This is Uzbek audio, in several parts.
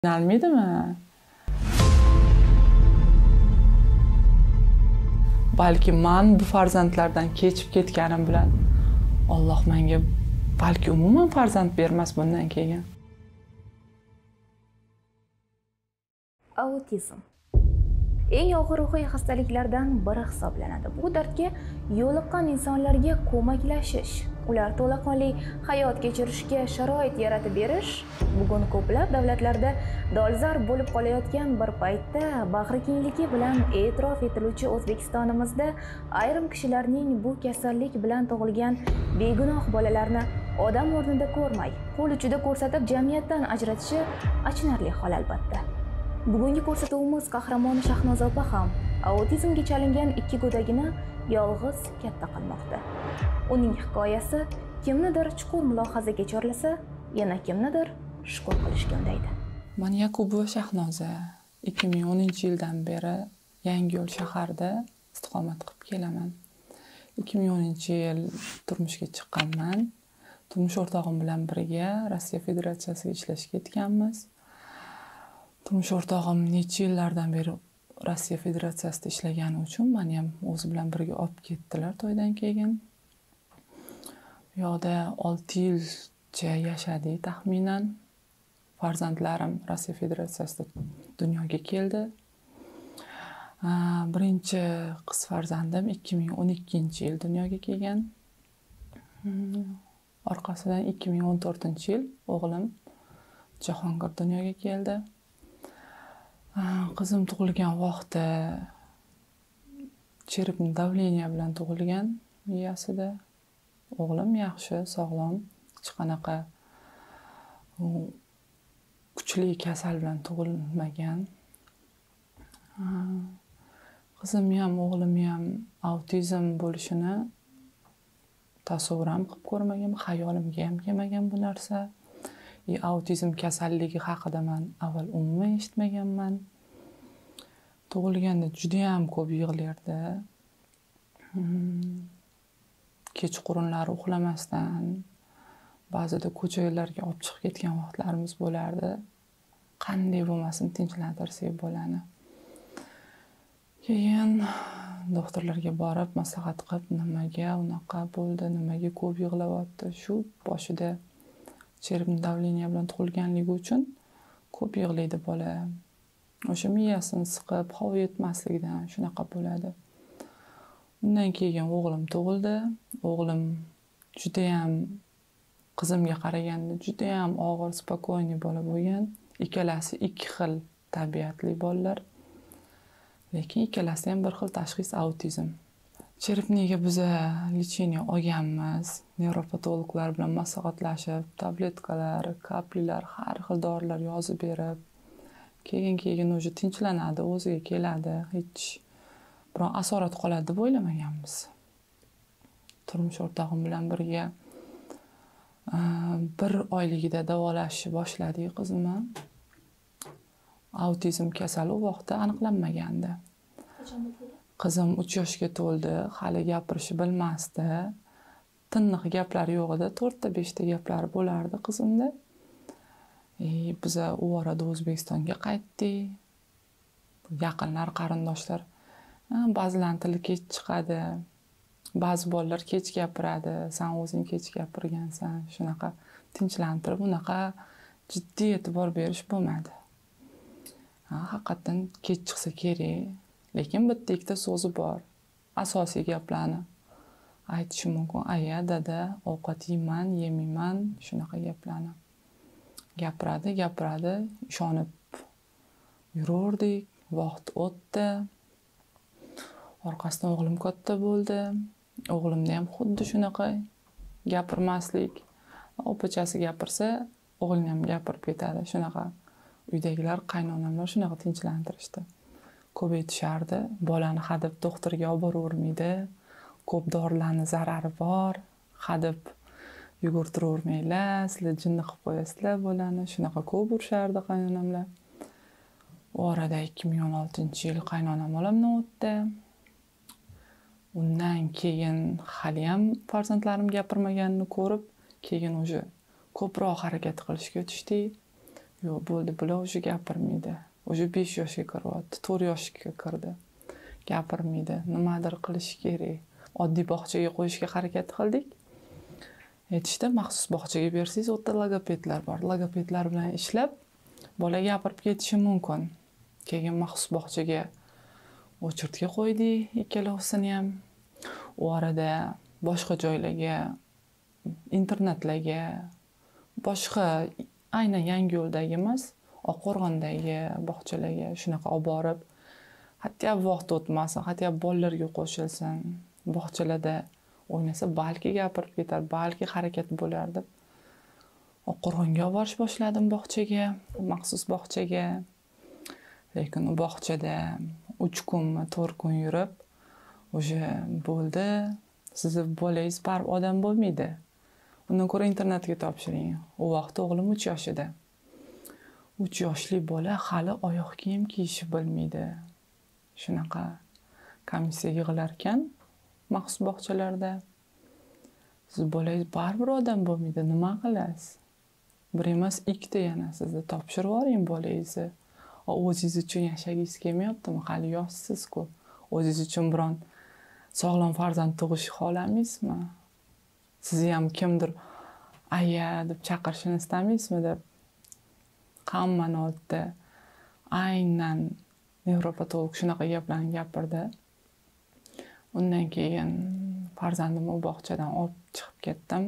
Qiynalmaydimi? Balki man bu farzandlardan kechib ketganim bilan Alloh menga balki umuman farzand bermas bundan keyin. Autizm eng og'ir ruhiy xastaliklardan biri hisoblanadi. Bu dardga yo'liqqan insonlarga ko'maklashish, ular to'laqonli hayot kechirishga sharoit yaratib berish bugun ko'plab davlatlarda dolzarb bo'lib qolayotgan bir paytda bag'rikengligi bilan e'tirof etiluvchi O'zbekistonimizda ayrim kishilarning bu kasallik bilan tug'ilgan begunoh bolalarni odam o'rnida ko'rmay, qo'l uchida ko'rsatib jamiyatdan ajratishi achinarli hol albatta. Bugungi ko'rsatuvimiz qahramoni Shahnoza opa ham autizmga chalingan ikki go'dagini yolg'iz katta qilmoqda. Uning hikoyasi kimnidir chuqur mulohazaga chorlasa, yana kimnidir shukur qilishga undaydi. Men Yakubova Shahnoza 2010-yildan beri Yangiyo'l shaharida istiqomat qilib kelaman. 2010-yil turmushga chiqqanman. Turmush o'rtog'im bilan birga Rossiya Federatsiyasiga ishlashga ketganmiz. Turmush o'rtog'im necha yillardan beri Rossiya Federatsiyasida ishlagani uchun meni ham o'zi bilan birga olib ketdilar to'ydan keyin. Bu yoqda 6 yilcha yashadik taxminan. Farzandlarim Rossiya Federatsiyasida dunyoga keldi. Birinchi qiz farzandim 2012-yil dunyoga kelgan. Orqasidan 2014-yil o'g'lim Jahongir dunyoga keldi. Qizim tug'ilgan vaqtda черепный давление bilan tug'ilgan miyasida. O'g'lim yaxshi, sog'lom, hech qanaqa kuchli kasal bilan tug'ilmagan. Qizim ham, o'g'lim ham autizm bo'lishini tasavvur ham qilib ko'rmagan, xayolimga ham kelmagan bu narsa. Autizm kasalligi haqida men avval umuman eshitmaganman. Tug'ilganda juda ham ko'p yig'lardi. Kechqurunlari uxlamasdan ba'zida ko'chalarga olib chiqib ketgan vaqtlarimiz bo'lardi. Qanday bo'lmasin tinchlantirsak bolani. Keyin doktorlarga borib maslahat qilib, nimaga unaqa bo'ldi, nimaga ko'p yig'layapti, shu boshida черепный давление bilan tug'ilganligi uchun ko'p yig'laydi bola. O'sha miyasini siqib, havo yetmasligidan shunaqa bo'ladi. Undan keyin o'g'lim tug'ildi. O'g'lim juda ham qizimga qaraganda juda ham og'ir, spokойный bola bo'lgan. Ikkalasi ikki xil tabiatli bolalar. Lekin ikkalasi ham bir xil tashxis autizm. Черепныйga biza lecheniya olganmiz. Nevropatologlar bilan maslahatlashib, tabletkalar, kaplilar, har xil dorilar yozib berib, keyin уже tinchlanadi, o'ziga keladi, hech biron asorat qoladi deb o'ylamaganmiz. Turmush o'rtog'im bilan birga bir oyligida davolashni boshladik qizimni. Autizm kasali u vaqtda aniqlanmagandi. Qizim 3 yoshga to'ldi, hali gapirishni bilmasdi. Tiniq gaplari yo'q edi, 4ta 5ta gaplari bo'lardi qizimda. Biza u orada O'zbekistonga qaytdik. Yaqinlar, qarindoshlar ba'zilarning tili kech chiqadi, ba'zi bolalar kech gapiradi, sen o'zing kech gapirgansan, shunaqa tinchlantirib, unaqa jiddiy e'tibor berish bo'lmadi. Haqiqatan kech chiqsa kerak. Lekin bitta ikkita so'zi bor. Asosiy gaplarni aytishi mumkin. Aya, dada, ovqat yeyman, yemayman, shunaqa gaplarni gapiradi, ishonib yururdik. Vaqt o'tdi. Orqasidan o'g'lim katta bo'ldi. O'g'limda ham xuddi shunaqa gapirmaslik. Opachasi gapirsa, o'g'lim ham gapirib ketadi. Shunaqa uydagilar, qaynonamlar shunaqa tinchlantirishdi. Ko'p aytishardi, bolani hadeb doktorga olib boravermaydi, ko'p dorilarning zarari bor, hadeb yugurtiravermanglar, sizlar jinni qilib qo'yasizlar bolani, shunaqa ko'p urishardi qaynonamlar. U orada 2016-yil qaynonam olamdan o'tdi. Undan keyin hali ham farzandlarim gapirmaganini ko'rib, keyin уже ko'proq harakat qilishga tushdik. Yo'q, bo'ldi, bular уже gapirmaydi. Уже 5 yoshga kiryapti, 4 yoshga kirdi. Gapirmaydi. Nimadir qilish kerak. Oddiy bog'chaga qo'yishga harakat qildik. Aytishdi, maxsus bog'chaga bersangiz, u yerda logopedlar bor. Logopedlar bilan ishlab bola gapirib ketishi mumkin. Keyin maxsus bog'chaga o'chirtga qo'ydik ikkalovsini ham. U orada boshqa joylarga, internatlarga, boshqa aynan Yangiyo'ldagi emas, Oqqo'rg'ondagi bog'chalarga shunaqa olib borib, hatto vaqt o'tmasin, hatto bolalarga qo'shilsin, bog'chalarda o'ynasa balki gapirib ketar, balki harakat bo'lar deb Oqqo'rg'onga olib borish boshladim bog'chaga, maxsus bog'chaga. Lekin u bog'chada 3 kunmi, 4 kun yurib, уже bo'ldi. Sizni bolangiz baribir odam bo'lmaydi. Undan ko'ra internatga topshiring. U vaqt o'g'lim 3 yoshida. 3 yoshli bola hali oyoq kiyim kiyishni bilmaydi. Shunaqa komissiya yig'ilar ekan maxsus bog'chalarda. Siz bolangiz baribir odam bo'lmaydi, nima qilasiz? Bir emas, ikkita yana sizni topshirib yuboring bolangizni. O'zingiz uchun yashagingiz kelmayaptimi? Hali yoshsiz-ku. O'zingiz uchun biron sog'lom farzand tug'ishni xohlamaysizmi? Sizni ham kimdir aya deb chaqirishini istamaysizmi deb hammani oldida aynan nevropatolog shunaqa gaplarni gapirdi. Undan keyin farzandimni u bog'chadan olib chiqib ketdim.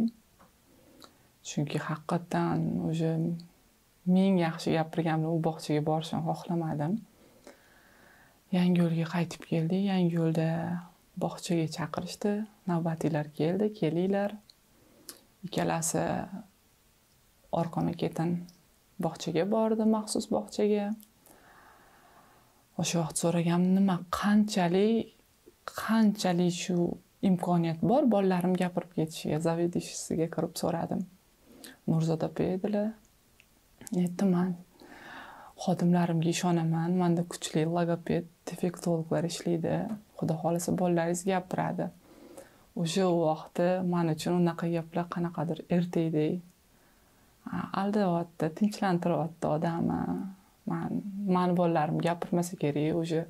Chunki haqiqatan уже ming yaxshi gapirganimda u bog'chaga borishni xohlamadim. Yangiyo'lga qaytib keldik. Yangiyo'lda bog'chaga chaqirishdi. Navbatiylar keldi, kelinglar. Ikkalasi orqama ketin bog'chaga bordi, maxsus bog'chaga. O'sha vaqt so'raganim, nima qanchalik shu imkoniyat bor bolalarim gapirib ketishiga, zavedishisiga kirib so'radim. Nurzoda opa edilar. Aytdim, man xodimlarimga ishonaman, menda kuchli logoped, defektologlar ishlaydi. Xudo xolasa bolalaringiz gapiradi. O'sha vaqtda men uchun unaqa gaplar qanaqadir ertakdek aldayapti, tinchlantiryapti odamni. Mani bolalarim gapirmasa kerak, o'sha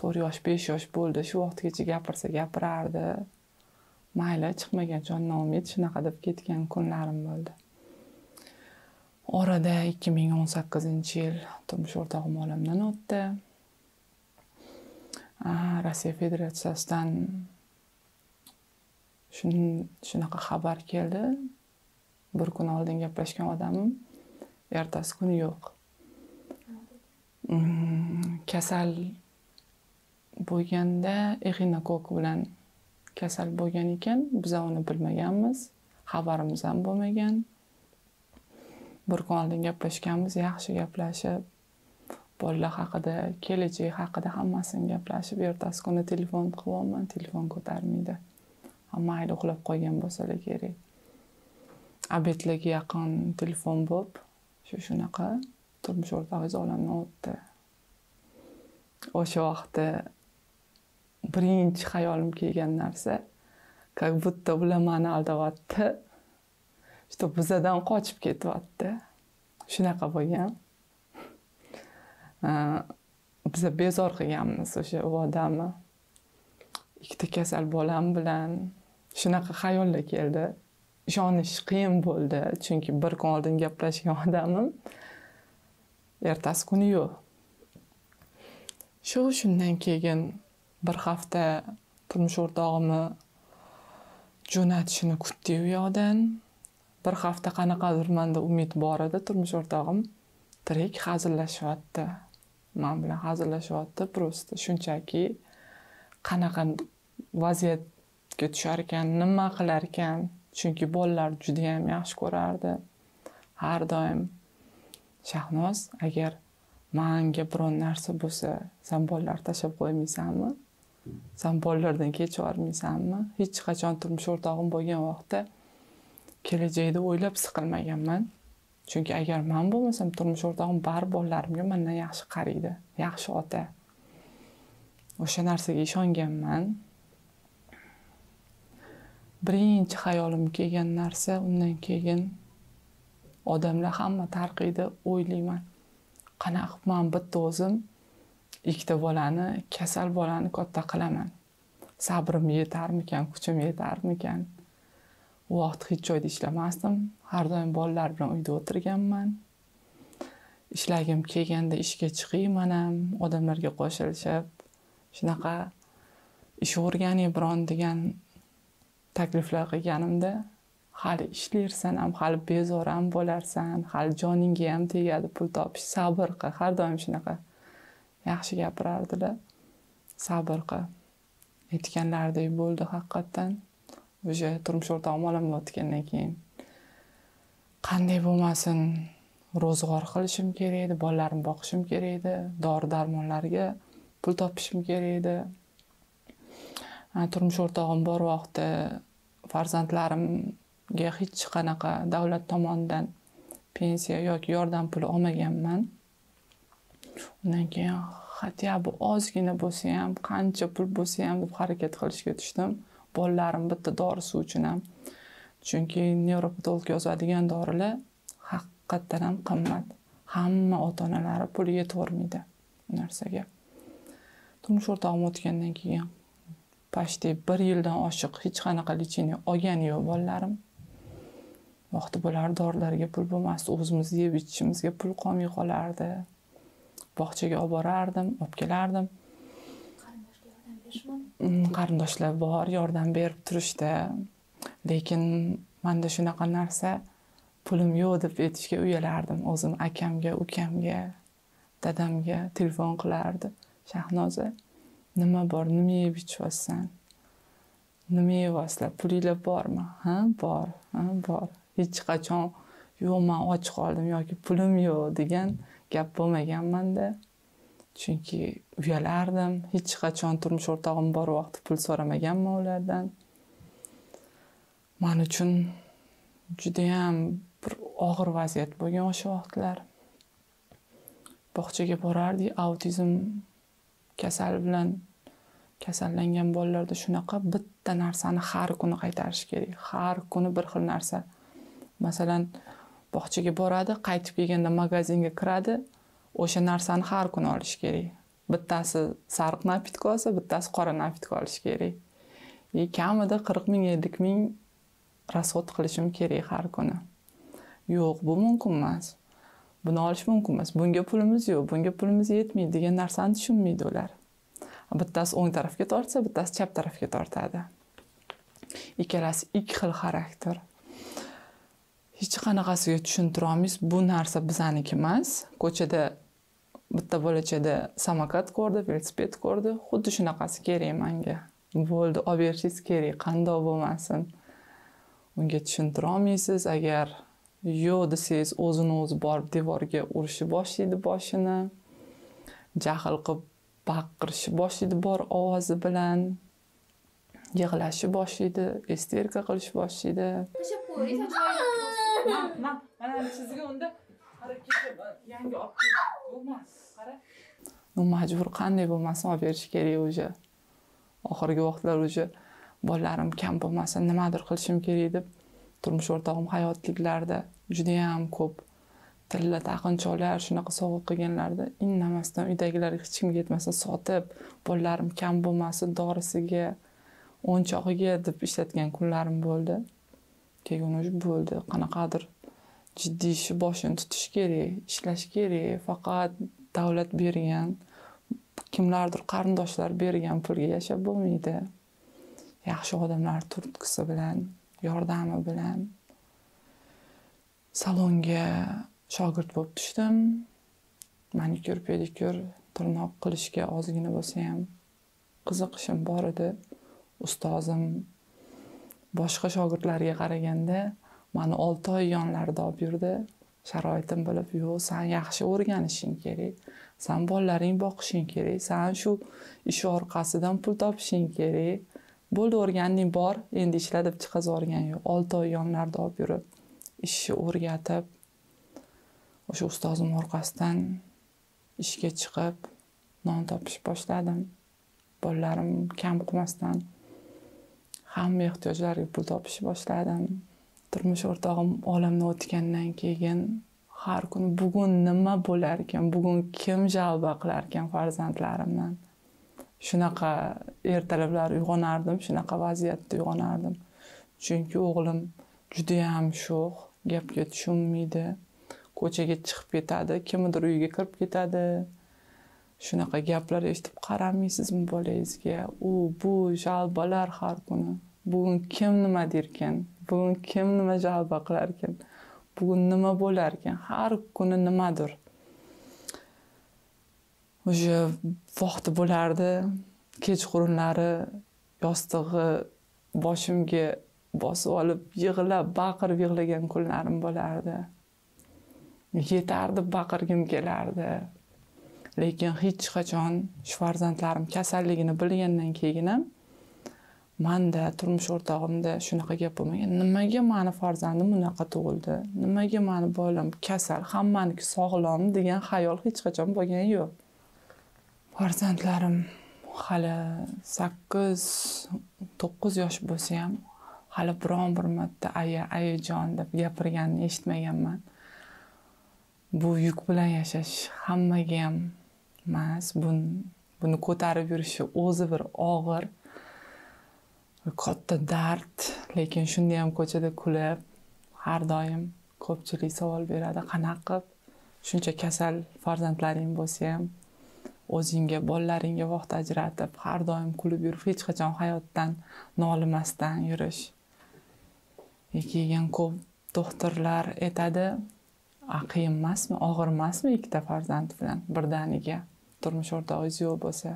4 yosh, 5 yosh bo'ldi. Shu vaqtgacha gapirsa gapirardi. Mayli, chiqmagancha noumid shunaqa deb ketgan kunlarim bo'ldi. Orada 2018-yil turmush o'rtog'im olamdan o'tdi. Rossiya Federatsiyasidan shunaqa xabar keldi. Bir kun oldin gaplashgan odamim ertasi kuni yo'q. Kasal bo'lganda exinokok bilan kasal bo'lgan ekan, biz uni bilmaganmiz, xabarimiz ham bo'lmagan. Bir kun oldin gaplashganmiz, yaxshi gaplashib, bolalar haqida, kelajak haqida hammasini gaplashib, ertasi kuni telefon qilyapman, telefon ko'tarmaydi. Mayli, uxlab qolgan bo'lsalar kerak. Obedlarga yaqin telefon bo'lib, shunaqa turmush o'rtog'ingiz olamdan o'tdi. O'sha vaqtda birinchi xayolim kelgan narsa, как будто ular meni aldayapti, что bizadan qochib ketyapti. Shunaqa bo'lgan. Biza bezor qilganmiz o'sha u odamni. Ikkita kasal bolam bilan shunaqa xayollar keldi. Ishonish qiyin bo'ldi, chunki bir kun oldin gaplashgan odamim ertasi kuni yo'q. Shundan keyin bir hafta turmush o'rtog'imni jo'natishini kutdik u yoqdan. Bir hafta qanaqadir menda umid bor edi, turmush o'rtog'im tirik hazillashyapti. Men bilan hazillashyapti, prosta shunchaki qanaqa vaziyatga tushar ekan, nima qilar ekan, chunki bolalar juda ham yaxshi ko'rardi. Har doim Shahnoz, agar menga biron narsa bo'lsa, sen bolalarni tashlab qo'ymaysanmi? Sen bolalardan kechib yubormaysanmi? Hech qachon turmush o'rtog'im bo'lgan vaqtda kelajakda o'ylab siqilmaganman. Chunki agar men bo'lmasam, turmush o'rtog'im bari bolalarimga mendan yaxshi qaraydi, yaxshi ota. O'sha narsaga ishonganman. Birinchi xayolimga kelgan narsa, undan keyin Odamlar hamma tarqiydi, o'ylayman. Qanaqa qilib men bitta o'zim ikkita bolani, kasal bolani katta qilaman. Sabrim yetarmikan, kuchim yetarmikan? U vaqt hech joyda ishlamasdim. Har doim bolalar bilan uyda o'tirganman. Ishlagim kelganda ishga chiqayman ham, odamlarga qo'shilishib, shunaqa ish o'rganing biron degan takliflar qilganimda, hali ishlarsan ham, hali bezor ham bo'larsan, hali joningga ham tegadi pul topish, sabr qil. Har doim shunaqa yaxshi gapirardilar. Sabr qil. Aytganlaridek bo'ldi haqiqatdan. O'sha turmush o'rtog'im olamdan o'tgandan keyin qanday bo'lmasin ro'zg'or qilishim kerak edi, bolalarimni boqishim kerak edi, dori-darmonlarga pul topishim kerak edi. Turmush o'rtog'im bor vaqtda farzandlarimga hech qanaqa davlat tomonidan pensiya yoki yordam puli olmaganman. Undan keyin hatto bu ozgina bo'lsa ham, qancha pul bo'lsa ham deb harakat qilishga tushdim. Bolalarim bitta dorisi uchun ham. Chunki nevropatolog yozadigan dorilar haqiqatdan ham qimmat. Hamma ota-onalari puli yetavermaydi bu narsaga. Turmush o'rtog'im o'tgandan keyin почти 1 yildan oshiq hech qanaqa lecheniya olgani yo'q bolalarim. Vaqti bo'lar dorilarga pul bo'lmasdi, o'zimiz yeb ichishimizga pul qolmay qolardi. Bog'chaga olib borardim, olib kelardim. Qarindoshlar yordam berishmadimi? Qarindoshlar bor, yordam berib turishdi. Lekin menda shunaqa narsa, pulim yo'q deb aytishga uyalardim. O'zim akamga, ukamga, dadamga telefon qilardi. Shahnoza, nima bor, nima yeb ichyapsan? Nima yeyapsizlar? Pulinglar bormi? Ha, bor, ha, bor. Hech qachon yo'q, men och qoldim yoki pulim yo'q degan gap bo'lmagan menda. Chunki uyalardim. Hech qachon turmush o'rtog'im bor vaqti pul so'ramaganman ulardan. Men uchun juda ham bir og'ir vaziyat bo'lgan o'sha vaqtlar. Bog'chaga borardik, autizm kasali bilan kasallangan bolalarda shunaqa bitta narsani har kuni qaytarish kerak. Har kuni bir xil narsa. Masalan, bog'chaga boradi, qaytib kelganda magazinga kiradi, o'sha narsani har kuni olish kerak. Bittasi sariq napitka olsa, bittasi qora napitka olish kerak. Kamida 40 ming, 50 ming rasxod qilishim kerak har kuni. Yo'q, bu mumkin emas. Buni olish mumkin emas. Bunga pulimiz yo'q, bunga pulimiz yetmaydi degan narsani tushunmaydi ular. Bittasi o'ng tarafga tortsa, bittasi chap tarafga tortadi. Ikkalasi ikki xil xarakter. Hech qanaqasiga tushuntira olmaysiz, bu narsa bizaniki emas. Ko'chada bitta bolachada samokat ko'rdi, velosiped ko'rdi, xuddi shunaqasi kerak menga. Bo'ldi, olib berishingiz kerak, qandoq bo'lmasin. Unga tushuntira olmaysiz, agar yo'q desangiz, o'zini o'zi borib devorga urishni boshlaydi boshini. Jahl qilib baqirishni boshlaydi bor ovozi bilan. Yig'lashni boshlaydi, isterika qilishni boshlaydi. Tashlab qo'ying, Mana chizgi unda qara kecha yangi olib keldim. Qara. Majbur qanday bo'lmasin olib berish kerak o'sha. Oxirgi vaqtlar o'sha bolalarim kam bo'lmasin, nimadir qilishim kerak deb turmush o'rtog'im hayotliklarda juda ham ko'p tilla taqinchoqlar shunaqa sovg'a qilganlarida indamasdan uydagilarga hech kimga yetmasa sotib, bolalarim kam bo'lmasin, dorisiga, o'yinchog'iga deb ishlatgan kunlarim bo'ldi. Keyin o'sha bo'ldi, qanaqadir jiddiy ishi boshini tutish kerak, ishlash kerak, faqat davlat bergan, kimlardir qarindoshlar bergan pulga yashab bo'lmaydi. Yaxshi odamlar turtkisi bilan, yordami bilan salonga shogird bo'lib tushdim. Manikyur, pedikyur, tirnoq qilishga ozgina bo'lsa ham qiziqishim bor edi. Ustozim boshqa shogirdlarga qaraganda meni 6 oy yonlarida olib yurdi. Sharoitim bilib, yo'q, sen yaxshi o'rganishing kerak, sen bolalaring boqishing kerak, sen shu ish orqasidan pul topishing kerak. Bo'ldi, o'rganding, bor, endi ishla deb chiqazib yuborgan yo'q. 6 oy yonlarida olib yurib, ishni o'rgatib, o'sha ustozim orqasidan ishga chiqib, non topish boshladim. Bolalarim kam qilmasdan hamma ehtiyojlariga pul topish boshladim. Turmush o'rtog'im olamdan o'tgandan keyin har kuni bugun nima bo'lar ekan, bugun kim jalba qilar ekan farzandlarimdan. Shunaqa ertalablar uyg'onardim, shunaqa vaziyatda uyg'onardim. Chunki o'g'lim juda ham sho'x, gapga tushunmaydi, ko'chaga chiqib ketadi, kimnidir uyiga kirib ketadi. Shunaqa gaplar eshitib qaramaysizmi bolangizga? U bu jalbalar har kuni. Bugun kim nima derkan? Bugun kim nima jalba qilar ekan? Bugun nima bo'lar ekan? Har kuni nimadir. O'sha vaqti bo'lardi, kechqurunlari yostig'i boshimga bosib olib yig'lab, baqirib yig'lagan kunlarim bo'lardi. Yetardi, baqirgim kelardi. Lekin hech qachon shu farzandlarim kasalligini bilgandan keyin ham menda, turmush o'rtog'imda shunaqa gap bo'lmagan. Nimaga meni farzandim bunaqa tug'ildi? Nimaga meni bolam kasal, hammaniki sog'lom degan xayol hech qachon bo'lgani yo'q. Farzandlarim hali 8-9 yosh bo'lsa ham hali biron bir marta aya, ayajon deb gapirganini eshitmaganman. Bu yuk bilan yashash hammaga ham emas, buni ko'tarib yurishi o'zi bir og'ir, katta dard, lekin shunda ham ko'chada kulib, har doim ko'pchilik savol beradi, qanaqa qilib shuncha kasal farzandlaring bo'lsa ham o'zingga, bolalaringga vaqt ajratib, har doim kulib yurib, hech qachon hayotdan nolimasdan yurish. Keyin ko'p doktorlar aytadi, qiyin emasmi, og'ir emasmi ikkita farzand bilan birdaniga turmush o'rtog'ingiz yo'q bo'lsa?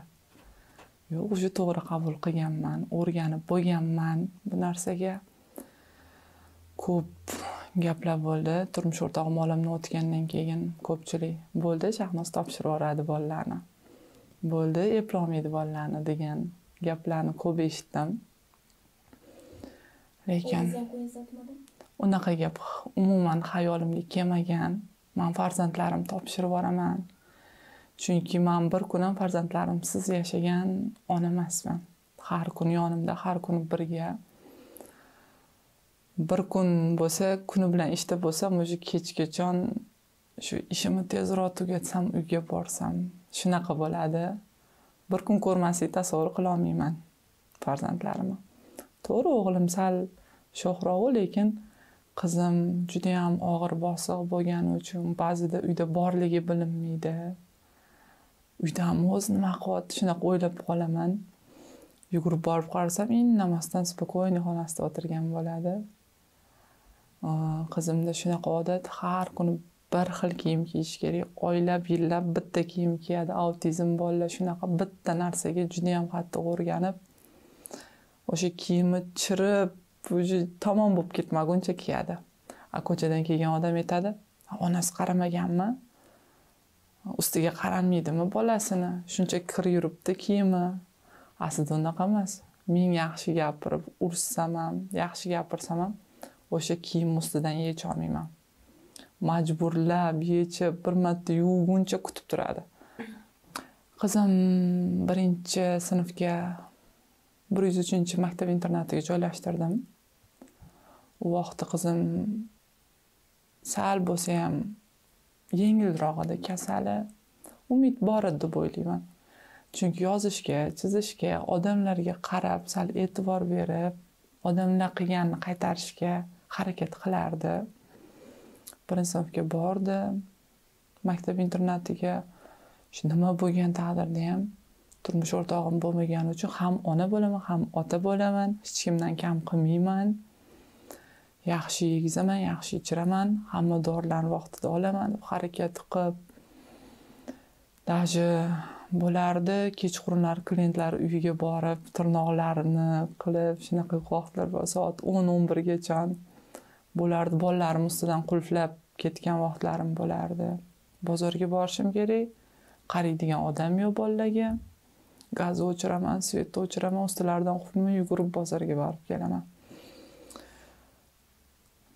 Yo'q, o'sha to'g'ri qabul qilganman, o'rganib bo'lganman bu narsaga. Ko'p gaplar bo'ldi. Turmush o'rtog'im olamdan o'tgandan keyin ko'pchilik bo'ldi, Shahnoz topshirib yuboradi bolalarni. Bo'ldi, eplolmaydi bolalarni degan gaplarni ko'p eshitdim. Lekin unaqa gap umuman xayolimga kelmagan. Men farzandlarim topshirib yuboraman. Chunki men bir kun ham farzandlarimsiz yashagan ona emasman. Har kun yonimda, har kuni birga. Bir kun bo'lsa, kuni bilan ishda bo'lsam, o'sha kechgacha shu ishimni tezroq tugatsam, uyga borsam, shunaqa bo'ladi. Bir kun ko'rmaslik tasavvur qila olmayman farzandlarimni. To'g'ri, o'g'lim sal sho'xroq, lekin qizim juda ham og'ir bosiq bo'lgani uchun ba'zida uyda borligi bilinmaydi. Uyda ham o'zi nima qilyapti, shunaqa o'ylab qolaman. Yugurib borib qarasam, indamasdan spokойный xonasida o'tirgan bo'ladi. Qizimda shunaqa odat, har kuni bir xil kiyim kiyish kerak. Oylab, yillab bitta kiyim kiyadi. Autizm bolalar shunaqa bitta narsaga juda ham qattiq o'rganib, o'sha kiyimi chirib, o'sha tamom bo'lib ketmaguncha kiyadi. Ko'chadan kelgan odam aytadi, onasi qaramaganmi? Ustiga qaramaydimi bolasini? Shuncha kir yuribdi kiyimi. Aslida unaqa emas. Men yaxshi gapirib ursam ham, yaxshi gapirsam ham o'sha kiyim ustidan yecha olmayman. Majburlab yechib, bir marta yuvguncha kutib turadi. Qizim 1-sinfga 103-maktab internatiga joylashtirdim. U vaqtda qizim sal bo'lsa ham yengilroq edi kasali. Umid bor edi deb o'ylayman. Chunki yozishga, chizishga, odamlarga qarab, sal e'tibor berib, odamlar qilganini qaytarishga harakat qilardi. 1-sinfga bordi maktab internatiga. Shu nima bo'lgan taqdirda ham turmush o'rtog'im bo'lmagani uchun ham ona bo'laman, ham ota bo'laman, hech kimdan kam qilmayman. Yaxshi yegizaman, yaxshi ichiraman, hamma dorilarni vaqtida olaman deb harakat qilib, даже bo'lardi, kechqurunlar klientlar uyiga borib, tirnoqlarini qilib, shunaqa vaqtlar bor, soat 10-11 gacha bo'lardi. Bolalarim ustidan qulflab ketgan vaqtlarim bo'lardi. Bozorga borishim kerak, qaraydigan odam yo'q bolalarga. Gazni o'chiraman, svetni o'chiraman, ustilaridan qulflamay yugurib bozorga borib kelaman.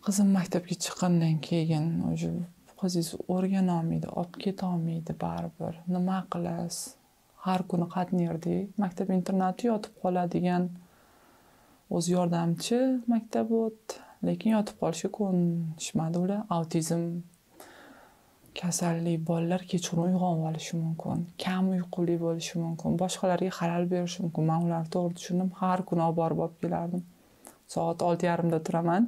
Qizim maktabga chiqqandan keyin o'sha qizingiz o'rgana olmaydi, olib keta olmaydi baribir. Nima qilasiz? Har kuni qatnardik. Maktab internati yotib qoladigan o'zi yordamchi maktab o'tdi. Lekin yotib qolishga ko'nishmadi ular. Autizm kasallik bolalar kechqurun uyg'onib olishi mumkin, kam uyquli bo'lishi mumkin, boshqalarga xalal berishi mumkin. Men ularni to'g'ri tushundim. Har kuni olib borib olib kelardim. Soat 6:30da turaman.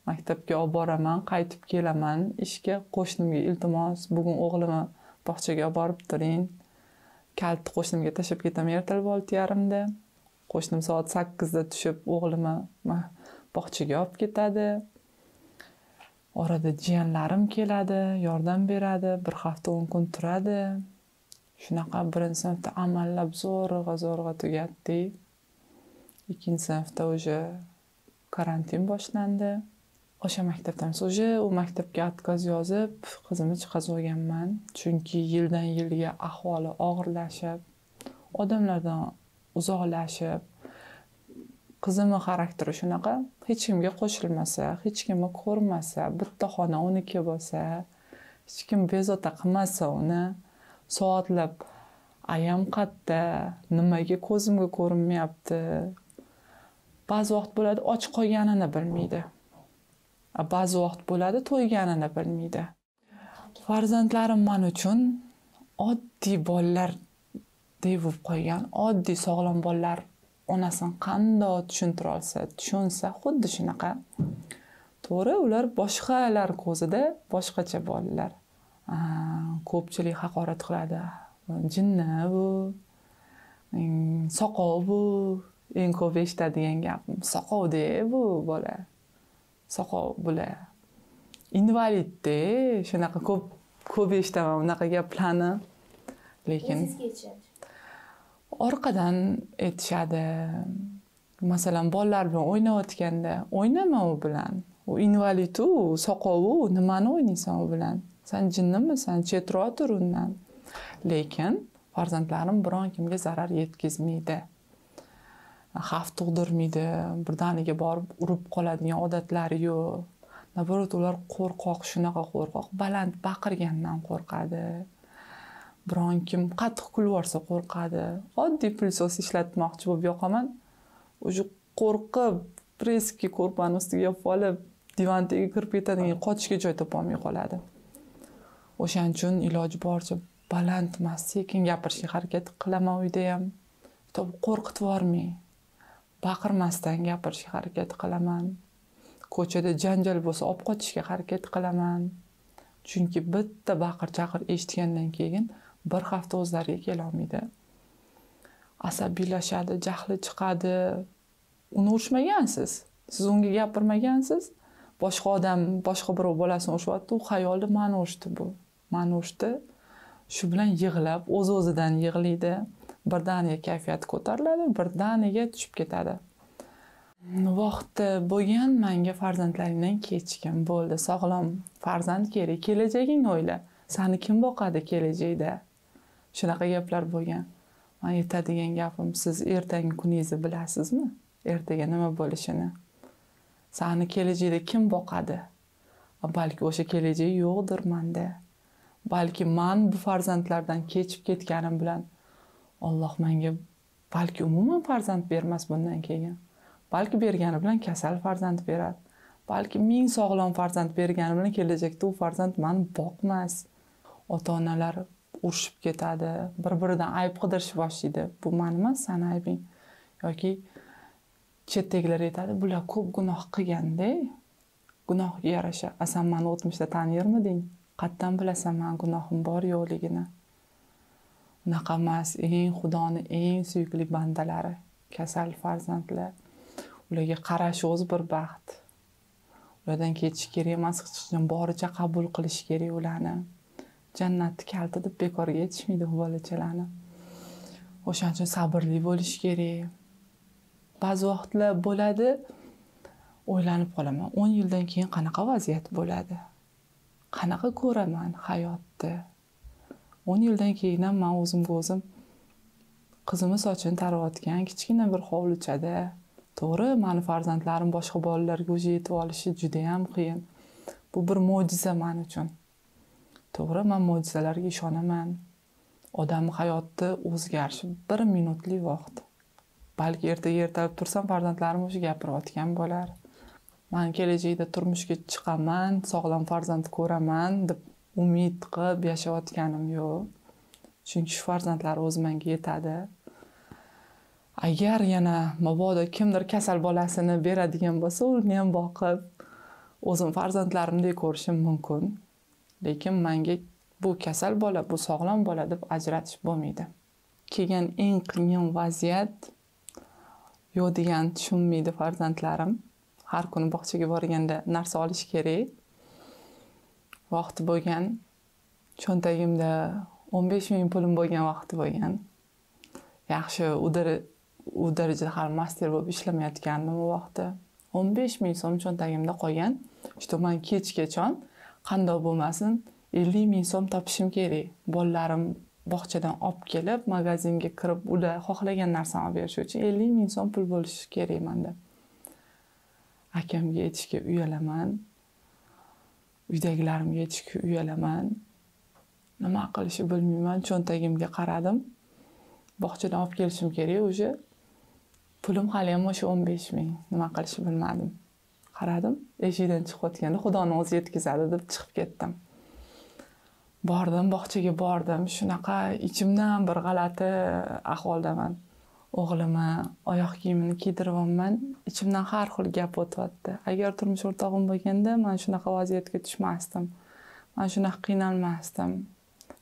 Maktabga olib boraman, qaytib kelaman ishga. Qo'shnimga iltimos, bugun o'g'limni bog'chaga olib borib turing. Kalitni qo'shnimga tashlab ketaman ertalab 6:30da. Qo'shnim soat 8da tushib o'g'limni bog'chaga olib ketadi. Orada jiyanlarim keladi, yordam beradi, bir hafta 10 kun turadi. Shunaqa birinchi sinfda amallab zo'rg'a tugatdik. Ikkinchi sinfda уже karantin boshlandi. O'sha maktabdan уже u maktabga отказ yozib, qizimni chiqazib olganman. Chunki yildan yilga ahvoli og'irlashib, odamlardan uzoqlashib, qizimning xarakteri shunaqa, hech kimga qo'shilmasa, hech kimni ko'rmasa, bitta xona uniki bo'lsa, hech kim bezovta qilmasa uni, soatlab ayam qayerda, nimaga ko'zimga ko'rinmayapti. Ba'zi vaqt bo'ladi och qolganini bilmaydi. Ba'zi vaqt bo'ladi to'yganini bilmaydi. Farzandlarim men uchun oddiy bolalardek bo'lib qolgan, oddiy sog'lom bolalar onasini qanday tushuntira olsa, tushunsa, xuddi shunaqa. To'g'ri, ular boshqalar ko'zida boshqacha bolalar. Ko'pchilik haqorat qiladi. Jinni bu, soqov bu, eng ko'p eshitadigan gapim. Soqov-da bu bola. Soqov bular. Invalid-da, shunaqa ko'p eshitaman unaqa gaplarni. Lekin orqadan aytishadi. Masalan, bolalar bilan o'ynayotganda, o'ynama u bilan. U invalid u, soqov u, nimani o'ynaysan u bilan? Sen jinnimisan, chetroq tur undan. Lekin farzandlarim biron kimga zarar yetkazmaydi. Xavf tug'dirmaydi, birdaniga borib urib qoladigan odatlari yo'q. Naborot, ular qo'rqoq, shunaqa qo'rqoq, baland baqirgandan qo'rqadi. Biron kim qattiq kulib yuborsa qo'rqadi. Oddiy pulsos ishlatmoqchi bo'lib yoqaman, o'sha qo'rqib, preski ko'rpani ustiga yopib olib, divan tagiga kirib ketadigan, qochishga joy topolmay qoladi. O'shaning uchun iloji boricha baland emas, sekin gapirishga harakat qilaman uyda ham. Qo'rqitib yubormay, baqirmasdan gapirishga harakat qilaman. Ko'chada janjal bo'lsa olib qochishga harakat qilaman. Chunki bitta baqir-chaqir eshitgandan keyin bir hafta o'zlariga kela olmaydi. Asabiylashadi, jahli chiqadi. Uni urishmagansiz, siz unga gapirmagansiz. Boshqa odam, boshqa birov bolasini urishyapti, u xayolda meni urishdi bu. Meni urishdi. Shu bilan yig'lab, o'z-o'zidan yig'laydi. Birdaniga kayfiyati ko'tariladi, birdaniga tushib ketadi. Vaqti bo'lgan menga farzandlaringdan kechgin bo'ldi. Sog'lom farzand kerak, kelajagingni o'yla. Seni kim boqadi kelajakda? Shunaqa gaplar bo'lgan. Men aytadigan gapim, siz ertangi kuningizni bilasizmi? Ertaga nima bo'lishini. Seni kelajakda kim boqadi? Balki o'sha kelajak yo'qdir menda. Balki men bu farzandlardan kechib ketganim bilan Alloh menga balki umuman farzand bermas bundan keyin. Balki bergani bilan kasal farzand berar. Balki ming sog'lom farzand bergani bilan kelajakda u farzand meni boqmas. Ota-onalar urushib ketadi, bir-biridan ayb qidirishni boshlaydi. Bu meni emas, seni aybing. Yoki chetdagilar aytadi, bular ko'p gunoh qilganda, gunohga yarasha. A sen meni o'tmishda tanirmiding? Qatdan bilasan men gunohim bor yo'qligini? Unaqa emas, eng Xudoni eng suyukli bandalari, kasal farzandlar. Ularga qarash o'zi bir baxt. Ulardan ketish kerak emas, hech qachon boricha qabul qilish kerak ularni. Jannatni kaliti deb bekorga aytishmaydi bu bolachalarni. O'shaning uchun sabrli bo'lish kerak. Ba'zi vaqtlar bo'ladi, o'ylanib qolaman. 10 yildan keyin qanaqa vaziyat bo'ladi? Qanaqa ko'raman hayotni? 10 yildan keyin ham men o'zimga o'zim qizimni sochini tarayotgan kichkina bir hovlichada, to'g'ri, meni farzandlarim boshqa bolalarga o'zi yetib olishi juda ham qiyin. Bu bir mo'jiza men uchun. To'g'ri, men mo'jizalarga ishonaman. Odam hayoti o'zgarishi bir minutlik vaqt. Balki ertaga ertalab tursam farzandlarim o'sha gapirayotgan bo'lar. Man kelajakda turmushga chiqaman, sog'lom farzand ko'raman deb umid qilib yashayotganim yo'q. Chunki shu farzandlar o'zi menga yetadi. Agar yana mabodo kimdir kasal bolasini beradigan bo'lsa, uni ham boqib, o'zim farzandlarimdek ko'rishim mumkin. Lekin menga bu kasal bola, bu sog'lom bola deb ajratish bo'lmaydi. Kelgan eng qiyin vaziyat yo'q degan tushunmaydi farzandlarim. Har kuni bog'chaga borganda narsa olish kerak. Vaqti bo'lgan, cho'ntagimda 15 ming pulim bo'lgan vaqti bo'lgan. Yaxshi, u darajada hali master bo'lib ishlamayotgandim u vaqtda. 15 ming so'm cho'ntagimda qolgan. Shu men kechgacha qandoq bo'lmasin 50 ming so'm topishim kerak. Bolalarim bog'chadan olib kelib, magazinga kirib, ular xohlagan narsani olib berish uchun 50 ming so'm pul bo'lishi kerak menda. Akamga aytishga uyalaman. Uydagilarimga aytishga uyalaman. Nima qilishni bilmayman. Cho'ntagimga qaradim. Bog'chadan olib kelishim kerak o'sha. Pulim hali ham o'sha 15 ming. Nima qilishni bilmadim. Qaradim, eshikdan chiqayotganda Xudoning o'zi yetkazadi deb chiqib ketdim. Bordim, bog'chaga bordim. Shunaqa ichimdan bir g'alati ahvoldaman. O'g'limni oyoq kiyimini kiydiryapman. Ichimdan har xil gap o'tyapti. Agar turmush o'rtog'im bo'lganda men shunaqa vaziyatga tushmasdim. Men shunaqa qiynalmasdim.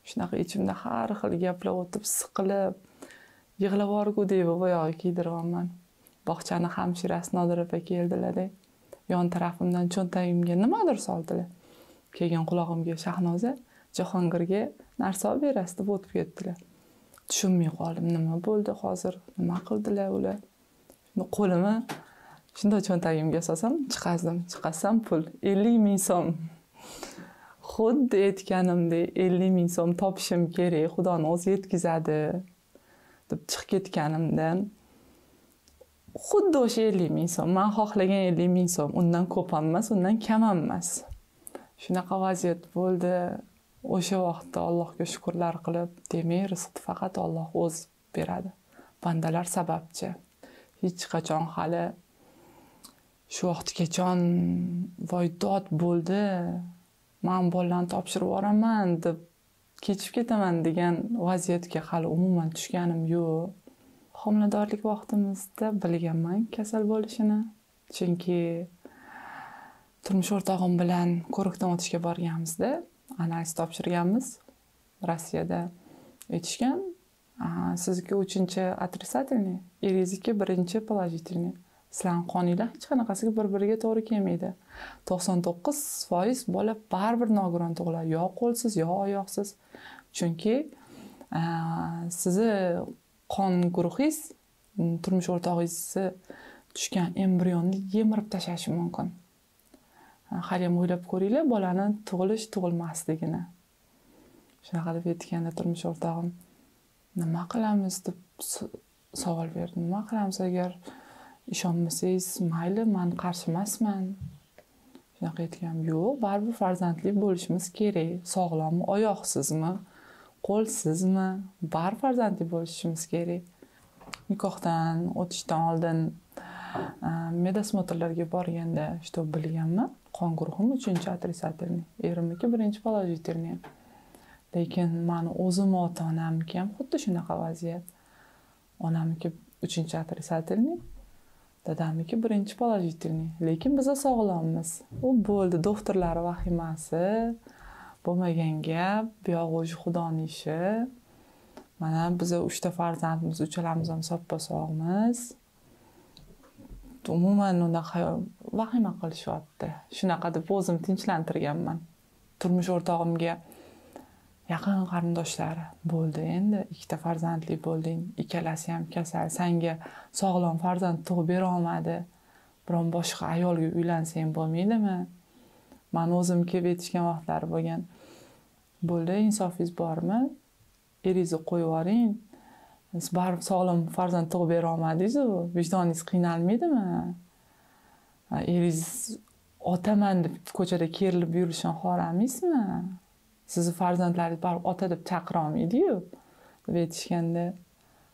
Shunaqa ichimda har xil gaplar o'tib, siqilib, yig'lab yuborgudek bo'lib oyog'i kiydiryapman. Bog'chani hamshirasi Nodira opa keldilar-da. Yon tarafimdan cho'ntagimga nimadir soldilar. Keyin qulog'imga Shahnoza Jahongirga narsa olib berasiz deb o'tib ketdilar. Tushunmay qoldim, nima bo'ldi hozir, nima qildilar ular. Shuni qo'limni shunday cho'ntagimga solsam, chiqazdim, chiqazsam pul 50 ming so'm. Xuddi aytganimdek 50 ming so'm topishim kerak, Xudoning o'zi yetkazadi deb chiqib ketganimdan xuddi o'sha 50 ming so'm, men xohlagan 50 ming so'm, undan ko'p ham emas, undan kam ham emas. Shunaqa vaziyat bo'ldi. O'sha vaqtda Allohga shukrlar qilib, demak, rizqni faqat Alloh o'zi beradi. Bandalar sababchi. Hech qachon hali shu vaqtgacha voy dod bo'ldi, men bolalarni topshirib yuboraman deb kechib ketaman degan vaziyatga hali umuman tushganim yo'q. Homiladorlik vaqtimizda bilganman kasal bo'lishini. Chunki turmush o'rtog'im bilan ko'rikdan o'tishga borganimizda analiz topshirganmiz. Rossiyada aytishgan, sizniki 3-chi отрицательный, eringizniki 1-chi положительный. Sizlarning qoninglar hech qanaqasiga bir-biriga to'g'ri kelmaydi. 99% bola baribir nogiron tug'iladi, yo qo'lsiz, yo oyoqsiz. Chunki sizni qon guruhingiz turmush o'rtog'ingizni tushgan embrionni yemirib tashlashi mumkin. Hali ham o'ylab ko'ringlar, bolani tug'ilish tug'ilmasligini. Shunaqa deb aytganda turmush o'rtog'im nima qilamiz deb savol berdi. Nima qilamiz agar ishonmasangiz, mayli, men qarshi emasman. Shunaqa aytgan, yo'q, baribir farzandli bo'lishimiz kerak. Sog'lommi, oyoqsizmi, qo'lsizmi, baribir farzandli bo'lishimiz kerak. Nikohdan o'tishdan oldin medosmotrlarga borganda shu bilganman, qon guruhim 3-chi отрицательный, erimniki 1-chi положительный. Lekin meni o'zim ota-onamniki ham xuddi shunaqa vaziyat. Onamniki 3-chi отрицательный, dadamniki 1-chi положительный. Lekin biz sog'lommiz. U bo'ldi, doktorlar vahimasi, bo'lmagan gap, bu yog'i o'zi Xudoning ishi. Mana biz 3 ta farzandimiz, uchalamiz ham soppa-sog'miz. Umuman unaqa vahima qilishyapti. Shunaqa deb o'zim tinchlantirganman. Turmush o'rtog'imga yaqin qarindoshlari bo'ldi, endi 2 ta farzandli bo'lding, ikkalasi ham kasal, senga sog'lom farzand tug'ib bera olmadi. Biron boshqa ayolga uylansang bo'lmaydimi? Men o'zim kelib yetishgan vaqtlari bo'lgan. Bo'ldi, insofingiz bormi? Eringizni qo'yib yuboring. Siz baribir sog'lom farzand tug'ib bera olmadingiz-u, vijdoningiz qiynalmaydimi? Eringiz otaman deb ko'chada kerilib yurishini xohlamaysizmi? Sizni farzandlaringiz baribir ota deb chaqira olmaydi-yu, deb aytishganda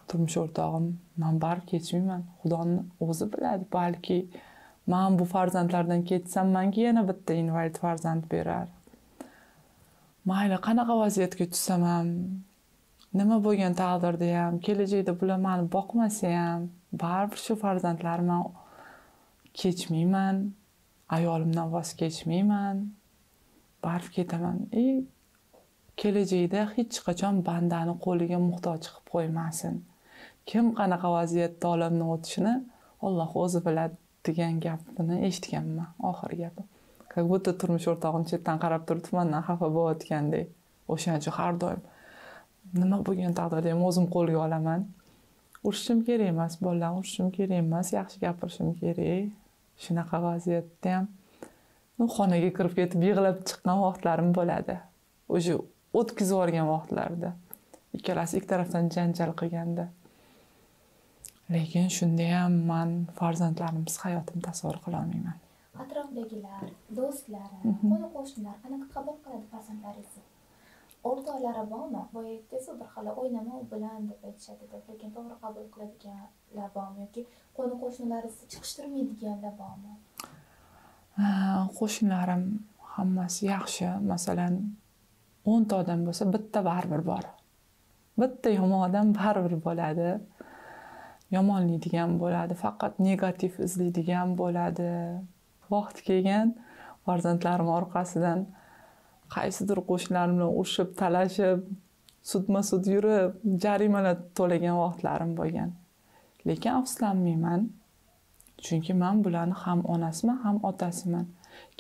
turmush o'rtog'im, men baribir kechmayman, Xudoning o'zi biladi, balki Men bu farzandlardan ketsam, menga yana bitta invalid farzand berar. Mayli, qanaqa vaziyatga tushsam ham, nima bo'lgan taqdirda ham, kelajakda bular meni boqmasa ham, baribir shu farzandlarimni kechmayman, ayolimdan voz kechmayman, baribir ketaman. Kelajakda hech qachon bandani qo'liga muhtoj qilib qo'ymasin. Kim qanaqa vaziyatda olamdan o'tishini Alloh o'zi biladi degan gapini eshitganman, oxirgi gapi. Как будто turmush o'rtog'im chetdan qarab turib mandan xafa bo'layotgandek. O'shaning uchun har doim nima bo'lgan taqdirda ham o'zim qo'lga olaman. Urishim kerak emas, bolalarni urishim kerak emas, yaxshi gapirishim kerak. Shunaqa vaziyatda ham xonaga kirib ketib yig'lab chiqqan vaqtlarim bo'ladi. O'sha o'tkazib yuborgan vaqtlarda. Ikkalasi ikki tarafdan janjal qilganda. Lekin shunda ham men farzandlarimsiz hayotimni tasavvur qila olmayman. Atrofdagilar, do'stlari, qo'ni-qo'shnilar qanaqa qabul qiladi farzandlaringizni? O'rtoqlari bormi? Boya aytdingiz, bir xil o'ynama u bilan deb aytishadi deb, lekin to'g'ri qabul qiladiganlar bormi yoki qo'ni-qo'shnilaringizni chiqishtirmaydiganlar bormi? Qo'shnilarim hammasi yaxshi. Masalan, 10 ta odam bo'lsa, bitta baribir bor. Bitta yomon odam baribir bo'ladi. Yomonlaydigan bo'ladi, faqat negativ izlaydigan bo'ladi. Vaqt kelgan farzandlarim orqasidan qaysidir qo'shnilarim bilan urushib, talashib, sudma-sud yurib, jarimalar to'lagan vaqtlarim bo'lgan. Lekin afsuslanmayman. Chunki men bularni ham onasiman, ham otasiman.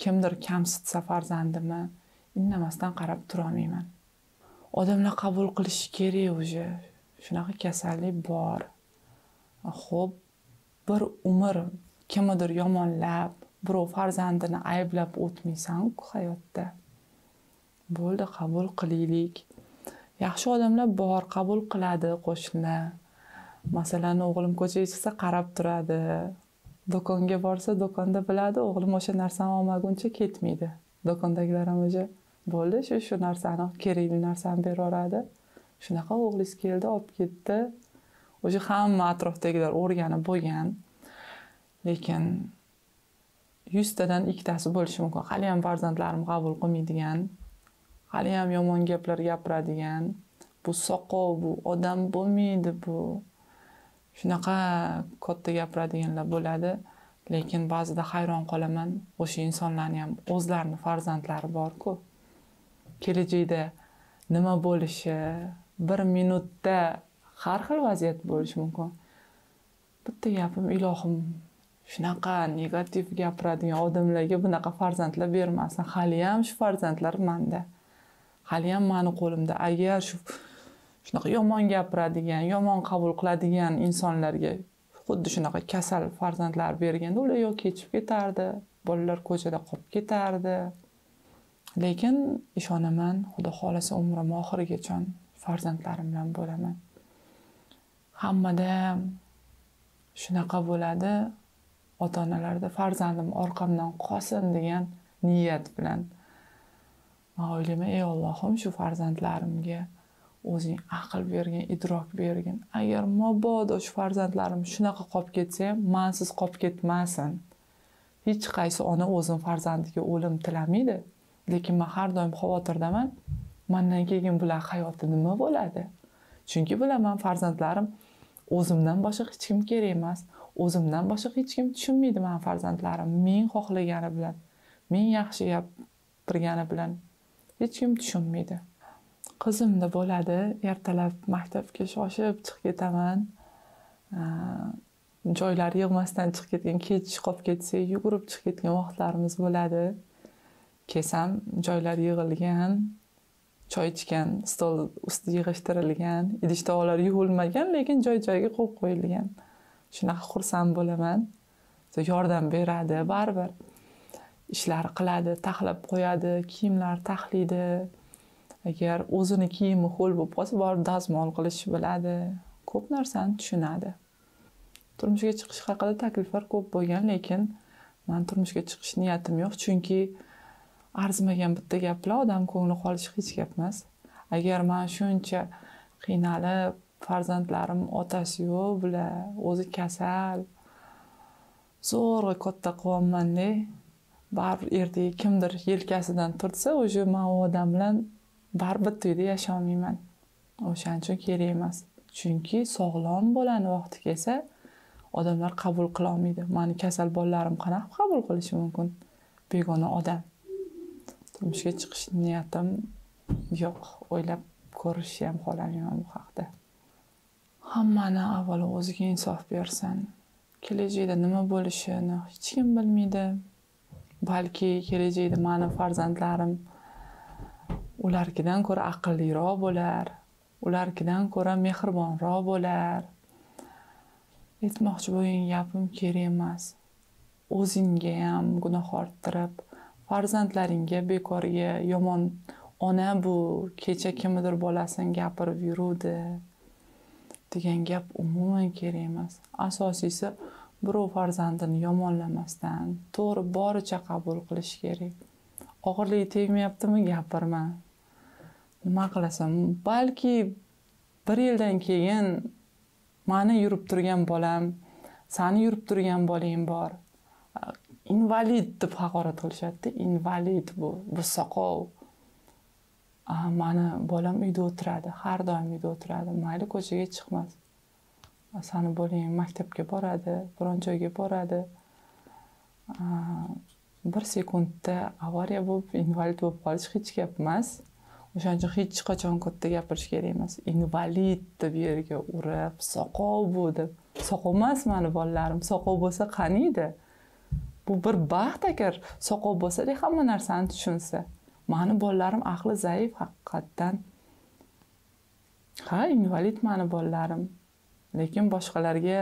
Kimdir kamsitsa farzandimni, indamasdan qarab tura olmayman. Odamlar qabul qilishi kerak уже. Shunaqa kasallik bor. Xo'p, bir umr kimnidir yomonlab, birov farzandini ayblab o'tmaysan-ku hayotda. Bo'ldi, qabul qilaylik. Yaxshi odamlar bor, qabul qiladi qo'shnilar. Masalan, o'g'lim ko'chaga chiqsa qarab turadi. Do'konga borsa, do'konda biladi, o'g'lim o'sha narsani olmaguncha ketmaydi. Do'kondagilar ham o'sha bo'ldi, shu narsani, kerakli narsani beraveradi. Shunaqa o'g'lingiz keldi, olib ketdi. O'sha hamma atrofdagilar o'rganib bo'lgan. Lekin 100 tadan ikkitasi bo'lishi mumkin. Hali ham farzandlarim qabul qilmaydigan, hali ham yomon gaplar gapiradigan, bu soqov, bu odam bo'lmaydi, bu shunaqa katta gapiradiganlar bo'ladi. Lekin ba'zida hayron qolaman, o'sha insonlarni ham o'zlarini farzandlari bor-ku. Kelajakda nima bo'lishi, bir minutda har xil vaziyat bo'lishi mumkin. Bitta gapim, ilohim, shunaqa negativ gapiradigan odamlarga bunaqa farzandlar bermasin. Hali ham shu farzandlar menda. Hali ham meni qo'limda. Agar shunaqa yomon gapiradigan, yomon qabul qiladigan insonlarga xuddi shunaqa kasal farzandlar berganda, ular yo kechib ketardi, bolalar ko'chada qolib ketardi. Lekin ishonaman, Xudo xolasa umrim oxirigacha farzandlarim bilan bo'laman. Hammada shunaqa bo'ladi. Ota-onalarda farzandim orqamdan qolsin degan niyat bilan. Men o'ylayman, ey Allohim, shu farzandlarimga o'zing aql bergin, idrok bergin. Agar mabodo shu farzandlarim shunaqa qolib ketsa ham, mensiz qolib ketmasin. Hech qaysi ona o'zining farzandiga o'lim tilamaydi. Lekin men har doim xavotirdaman. Mendan keyin bular hayoti nima bo'ladi? Chunki bilaman, farzandlarim o'zimdan boshqa hech kim kerak emas. O'zimdan boshqa hech kim tushunmaydi meni farzandlarim. Men xohlagani bilan, men yaxshi gapirgani bilan hech kim tushunmaydi. Qizimda bo'ladi, ertalab maktabga shoshib chiqib ketaman. Joylar yig'masdan chiqib ketgan, kech qolib ketsak, yugurib chiqib ketgan vaqtlarimiz bo'ladi. Kelsam, joylar yig'ilgan, choy ichgan, stol usti yig'ishtirilgan, idish tovoqlar yuvilmagan, lekin joy-joyiga qo'yib qo'yilgan. Shunaqa xursand bo'laman. Yordam beradi baribir. Ishlar qiladi, taxlab qo'yadi, kiyimlar taxlaydi. Agar o'zini kiyimi ho'l bo'lib qolsa, borib dazmol qilish biladi. Ko'p narsani tushunadi. Turmushga chiqish haqida takliflar ko'p bo'lgan, lekin men turmushga chiqish niyatim yo'q, chunki arzimagan bitta gap bilan odam ko'ngli qolishi hech gap emas. Agar men shuncha qiynalib, farzandlarim otasi yo'q, bular o'zi kasal, Zo'rg'a katta qilyapman-da. Baribir ertaga kimdir yelkasidan turtsa, o'sha men u odam bilan baribir bitta uyda yasholmayman. O'shaning uchun kerak emas. Chunki sog'lom bolani vaqti kelsa, odamlar qabul qila olmaydi. Meni kasal bolalarim qanaqa qabul qilishi mumkin? Begona odam. Turmushga chiqish niyatim yo'q. O'ylab ko'rishni ham xohlamayman bu haqda. Hammani avvalo o'ziga insof bersin. Kelajakda nima bo'lishini hech kim bilmaydi. Balki kelajakda meni farzandlarim ularkidan ko'ra aqlliroq bo'lar, ularkidan ko'ra mehribonroq bo'lar. Aytmoqchi bo'lgan gapim kerak emas. O'zingga ham gunoh orttirib, farzandlaringga bekorga yomon ona bu kecha kimnidir bolasini gapirib yuruvdi degan gap umuman kerak emas. Asosiysi birov farzandini yomonlamasdan to'g'ri boricha qabul qilish kerak. Og'irligi tegmayaptimi, gapirma. Nima qilasan? Balki bir yildan keyin meni yurib turgan bolam, seni yurib turgan bolang bor. Invalid deb haqorat qilishadi. Invalid bu soqov. Mani bolam uyda o'tiradi, har doim uyda o'tiradi. Mayli ko'chaga chiqmas. Sani bolang maktabga boradi, biron joyga boradi. Bir sekundda avariya bo'lib, invalid bo'lib qolish hech gap emas. O'shaning uchun hech qachon katta gapirish kerak emas. Invalid deb yerga urib, soqov bu deb. Soqov emas mani bolalarim, soqov bo'lsa qaniydi? Bu bir baxt agar soqov bo'lsa, hamma narsani tushunsa. Mani bolalarim aqli zaif haqiqatdan. Ha, invalid mani bolalarim. Lekin boshqalarga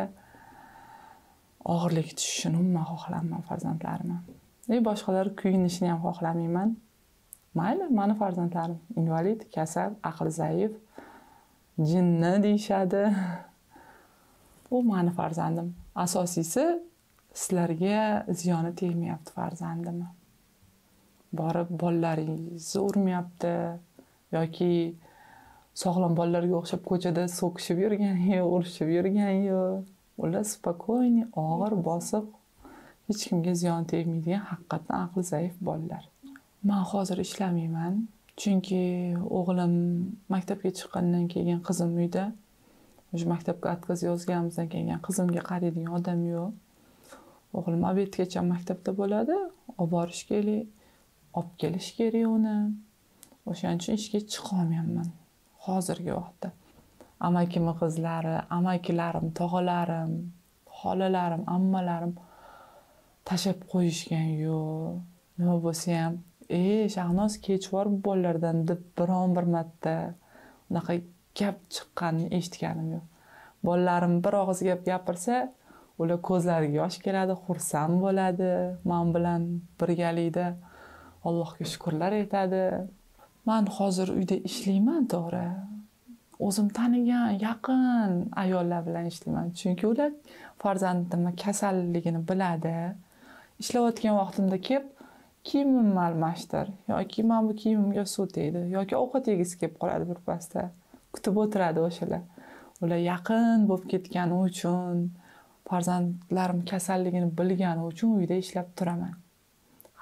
og'irlik tushishini umuman xohlamayman farzandlarimni. Boshqalar kuyinishini ham xohlamayman. Mayli, mani farzandlarim invalid, kasal, aqli zaif, jinni deyishadi. Bu mani farzandim. Asosiysi sizlarga ziyoni tegmayapti farzandimni. Borib bolalaringizni urmayapti yoki sog'lom bolalarga o'xshab ko'chada so'kishib yurgani yo'q, urishib yurgani yo'q. Ular spokойный, og'ir, bosiq, hech kimga ziyon tegmaydigan haqiqatan aqli zaif bolalar. Men hozir ishlamayman, chunki o'g'lim maktabga chiqqandan keyin qizim uyda. O'sha maktabga отказ yozganimizdan keyin qizimga qaraydigan odam yo'q. O'g'lim obedgacha maktabda bo'ladi, olib borish kerak, olib kelish kerak uni. O'shaning uchun ishga chiqa olmayapman hozirgi vaqtda. Amakimni qizlari, amakilarim, tog'alarim, xolalarim, ammalarim tashlab qo'yishgan yo'q. Nima bo'lsa ham, Shahnoz kechvor bolalardan deb biron bir marta unaqa gap chiqqanini eshitganim yo'q. Bolalarim bir og'iz gap gapirsa, ular ko'zlariga yosh keladi, xursand bo'ladi, men bilan birgalikda Allohga shukrlar aytadi. Men hozir uyda ishlayman, to'g'ri. O'zim tanigan yaqin ayollar bilan ishlayman, chunki ular farzandimni kasalligini biladi. Ishlayotgan vaqtimda kelib kiyimimni almashtir yoki men bu kiyimimga suv tegdi yoki ovqat yegisi kelib qoladi bir pasda. Kutib o'tiradi o'shalar. Ular yaqin bo'lib ketgani uchun, farzandlarim kasalligini bilgani uchun uyda ishlab turaman.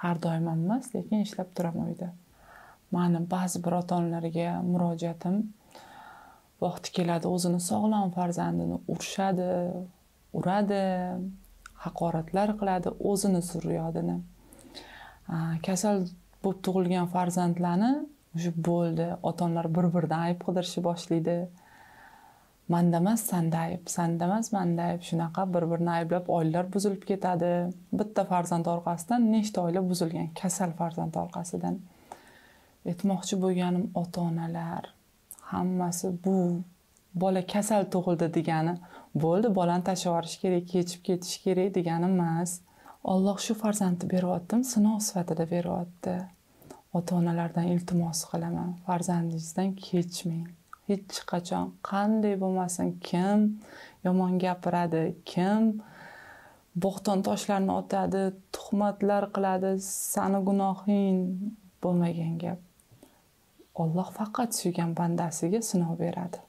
Har doim emas, lekin ishlab turaman uyda. Meni ba'zi bir ota-onalarga murojaatim, vaqti keladi o'zini sog'lom farzandini urishadi, uradi, haqoratlar qiladi o'zini zurriyodini. Kasal bo'lib tug'ilgan farzandlarni o'sha bo'ldi, ota-onalar bir-biridan ayb qidirishni boshlaydi. Menda emas, senda ayb, senda emas, menda ayb. Shunaqa bir-birini ayblab oilalar buzilib ketadi. Bitta farzand orqasidan nechta oila buzilgan, kasal farzand orqasidan. Aytmoqchi bo'lganim, ota-onalar hammasi bu bola kasal tug'ildi degani bo'ldi, bolani tashlab yuborish kerak, kechib ketish kerak degani emas. Alloh shu farzandni beryaptim, sinov sifatida beryapti. Ota-onalardan iltimos qilaman, farzandingizdan kechmang. Hech qachon qanday bo'lmasin, kim yomon gapiradi, kim bo'xton toshlarni otadi, tuhmatlar qiladi, sani gunohing bo'lmagan gap. Alloh faqat suygan bandasiga sinov beradi.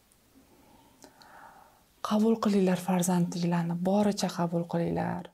Qabul qilinglar farzandinglarni, boricha qabul qilinglar.